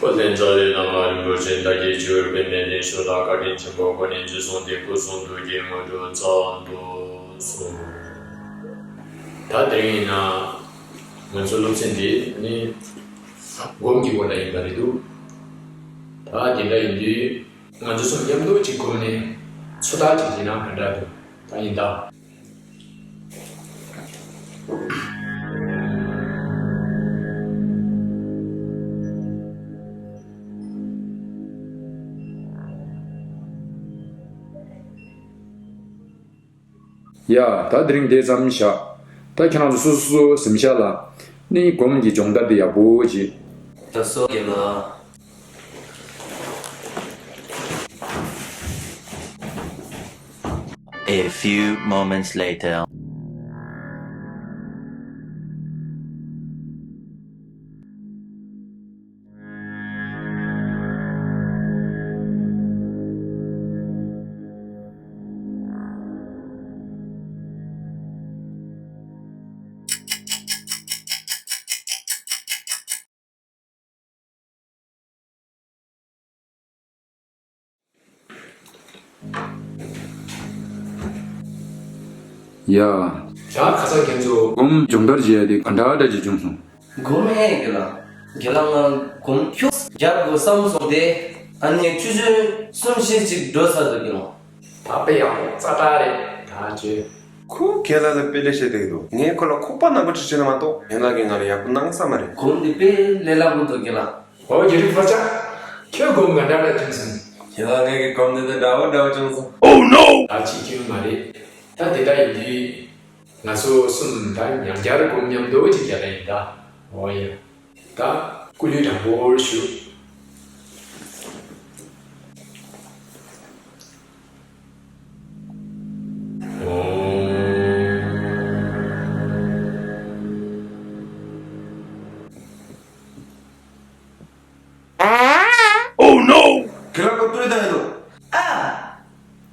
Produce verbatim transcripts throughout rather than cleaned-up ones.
བློ་ལྡན་ཙཱ་རི་རྣམ་པ་རིན་པོ་ཆེ་བདག་གིས་ཇི་ལྟར་བའི་གནས་བརྟན་ཤོག་དང་བཀའ་དྲིན་ཆེན་པོ་ཁོ་ནས་རྗེས་བཟུང་སྟེ་སྐུ་གསུང་ཐུགས་ཀྱི་དངོས་གྲུབ་སྩལ་དུ་གསོལ། ད་དེ་རིང་ཡིན་ན་ང་ཚོ་སློབ་ཚན་འདི་ནི་སྒོམ་གྱི་སྐོར་ལ་ཡིན་པ་རེད་འདུག་ད་དེ་འདྲ་ཡིན་དུས་ང་ཚོ་གསུམ་མཉམ་དུ་གཅིག་སྒོམ་ནས་ཚོད་ལྟ་ཅིག་བྱས་ན་ག་འདྲ་འདུག་ད་ཡིན་ད། ཡ། ད་དེ་རིང་དེ་ཙམ་བཞག་ད་ཁྱེད་རང་ཚོ་སོ་སོ་སོ་སེམས་ཤག་ལ་ནི་སྒོམ་གྱི་སྦྱོང་བརྡར་དེ་ཡག་པོ་བྱེད། ད་སོ་གེ་ལ། A few moments later. ཡ། ད་ཁ་སང་ཁྱེད་ཚོ་སྒོམ་སྦྱོང་བརྡར་བྱས་ཏེ་ག་འདྲ་འདྲ་ཅིག་བྱུང་སོང་། སྒོམ་ཨེ་དགེ་ལགས། དགེ་ལགས་ང་སྒོམ་ཁྱུག་རྒྱག་དགོས་བསམ་སོང་སྟེ། ཨ་ནི་ཆུ་ཚོད་གསུམ་བཞི་ཅིག་འགྲོ་ཚར་འདུག་དགེ་ལགས། ད་དཔེ་ཡག་པོ་ཙག་ཙག་རེད་ད་ཅེ། ཁོ་རྒན་ལགས་ལ་དཔེ་ལས་བཤད་བསྡད་ཀྱི་འདུག་ངས་ཁོ་ལ་ཁོག་པ་ནག་པོ་ཅིག་བྱས་ན་མ་གཏོགས་རྒན་ལགས་ཀྱིས་ང་ལ་ཡག་པོ་གནང་ས་མ་རེད། སྒོམ་འདི་དཔེ་ལས་སླ་པོ་འདུག་རྒན་ལགས། ཨོ་རྒྱ་རིགས་ཕར་ཆག་ཁྱོད་སྒོམ་ག་འདྲ་འདྲ་བྱུང་སོང་། རྒན་ལགས་ངས་ཀྱི་སྒོམ་འདི་དང་འདྲ་བོ་འདྲ་བོ་བྱུང་སོང་། Oh no! ད་ཅིག་ཁྱོད་མ་རེད། ད་དེ་འདྲ་ཡིན་དུས་ང་ཚོ་གསུམ་ད་ཉམས་རྒྱལ་སྒོམ་མཉམ་དུ་ཅིག་རྒྱག་ཡིན་ད། ཨོ་ཡ། ད་སྐུ་ལུས་དྲང་པོར་བཞུགས། Oh no! དགེ་ལགས་ཁོ་ལྟོས་དང་ཡིན་ནོ། ཨ།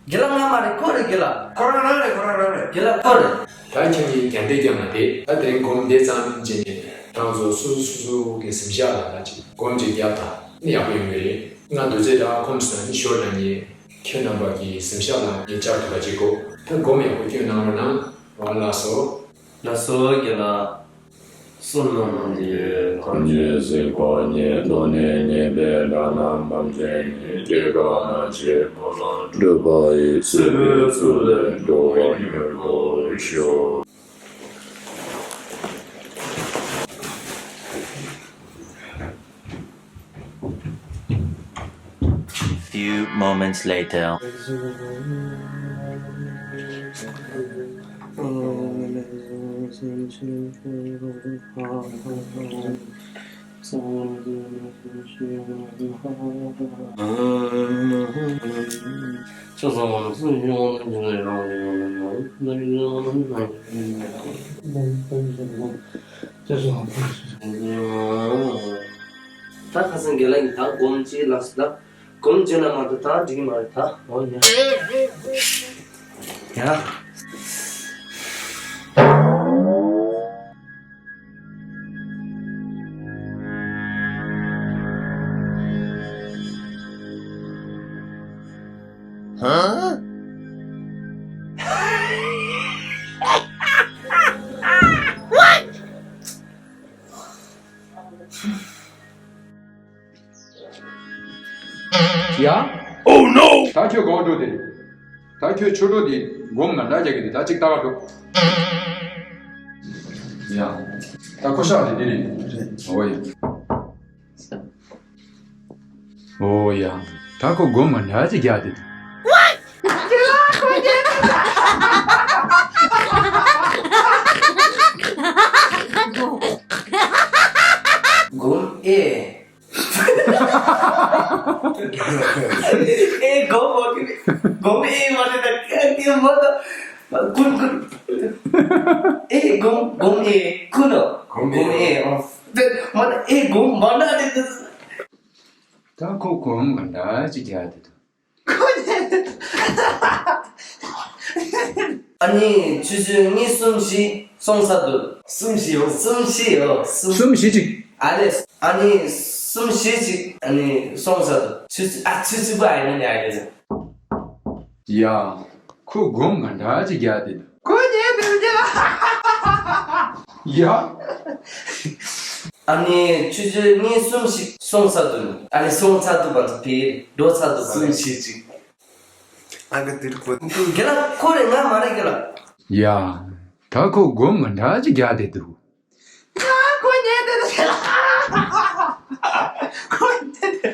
དགེ་ལགས་ང་མ་རེད་ཁོ་རེད་དགེ་ལགས། ཁོ་རང་རང་རེད་ཁོ་རང་རང་རེད། དགེ་ལགས་ཁོ་རེད། ད་ཁྱེད་ཀྱིས་རྒྱ་འདེད་རྒྱབ་ན་དེ་ད་དེ་རིང་སྒོམ་འདི་ཙམ་བྱས་ནས་རང་ཚོ་སོ་སོ་སོ་སོ་གི་གཟིམ་ཤག་ལ་ད་ཅིག་སྒོམ་ཅིག་རྒྱབ་དང་ནི་ཡག་པོ་ཡོང་གི་རེད། ང་འདུག་ཚེ་ད་ཁོམ་སོང་ནི་ཞོར་ན་ངས་ཁྱེད་རྣམ་པ་གི་གཟིམ་ཤག་ལ་ངས་བཅར་ཐུབ་པ་ཅིག་གོ་ད་སྒོམ་ཡག་པོ་སྐྱོན་གནང་རོགས་གནང་། ཨོ་ལགས་སོ། ལགས་སོ་རྒན་ལགས། བསོད་ནམས་ཀྱིས་ཐམས་ཅད་གཟིགས་པ་ཉིད། ཐོབ་ནས་ཉེས་པའི་དགྲ་རྣམས་ཕམ་བྱས་ནས། སྐྱེ་རྒ་ན་འཆིའི་རྦ་རླབས་འཁྲུགས་པ་ཡི། སྲིད་པའི་མཚོ་ལས་འགྲོ་བ་མྱུར་བར་ཤོག Few moments later. ད་ཁ་སང་རྒན་ལགས་ཀྱིས་ད་སྒོམ་ཅིག་ལབ་སོང་། ད་སྒོམ་བརྗོད་ན་མ་གཏོགས་ད་འགྲིག་གི་མ་རེད་ད། འོ་ཡ། ཡ། ཡ། Oh no! ད་ཁྱོད་གོ་འགྲོ་དེ། ད་ཁྱོད་ཆོས་གྲོགས་དེ་སྒོམ་ང་འདྲ་རྒྱག་གི་དེ་ད་ཅིག་ལྟ་ག་འགྲོ། ཡ། ད་ཁོ་ཤག་དེ་དེ་རེད། འོ་ཡ། འོ་ཡ། ད་ཁོ་སྒོམ་ང་འདྲ་ཅིག་རྒྱག་དེ། སྒོམ་ཨེ། ཨེ་སྒོམ་མ་གི་སྒོམ་ཨེ་མ་རེད་ད་ཀ་ཀི་མ་ད་ཀུན་ཀུན། ཨེ་སྒོམ་སྒོམ་ཨེ་ཀུན་ནོ། སྒོམ་ཨེ་ཨོ། དེ་མ་ད་ཨེ་སྒོམ་མ་ན་རེད་ད། ད་ཁོ་སྒོམ་ག་འདྲ་ཅིག་རྒྱག་དེ་འདུག་ཨ་ནི་ཆུ་ཚོད་གཉིས་གསུམ་བཞི་སོང་ས་འདུག་གསུམ་བཞི་ཡོང་། གསུམ་བཞི་ཡོང་། གསུམ་གསུམ་བཞི་ཅིག་ཨ་ལས། ཨ་ནི་ གསུམ་བཞི་ཅིག་ཨ་ནི་སོང་ས་དུ་ཆུ་ཚོད་ཨ་ཆུ་ཚོད་པ་ཨ་ཡིན་ན་ནི་ཨ་ཡིན་ན། ཡ། ཁོ་སྒོམ་ང་འདྲ་ཅིག་རྒྱག་དེ་འདུག་ཁོ་ཉལ་དེ་རྒྱ་ལ། ཡ། ཨ་ནི་ཆུ་ཚོད་གཉིས་གསུམ་ཞིག་སོང་ཚར་དུས་ཨ་ནི་སོང་ཚར་དུས་བར་དུ་དེ་འགྲོ་ཚར་དུས་བར་གསུམ་ཞིག་ཅིག་ཨ་ག་དེར་ཁོ། རྒན་ལགས་ཁོ་རེད་ང་མ་རེད་རྒན་ལགས། ཡ། ད་ཁོ་སྒོམ་ང་འདྲ་ཅིག་རྒྱག་དེ་འདུག་ཁོ་ཉལ་དེ་རེད་རྒན་ལགས། ཁོ་ཉལ་དེ།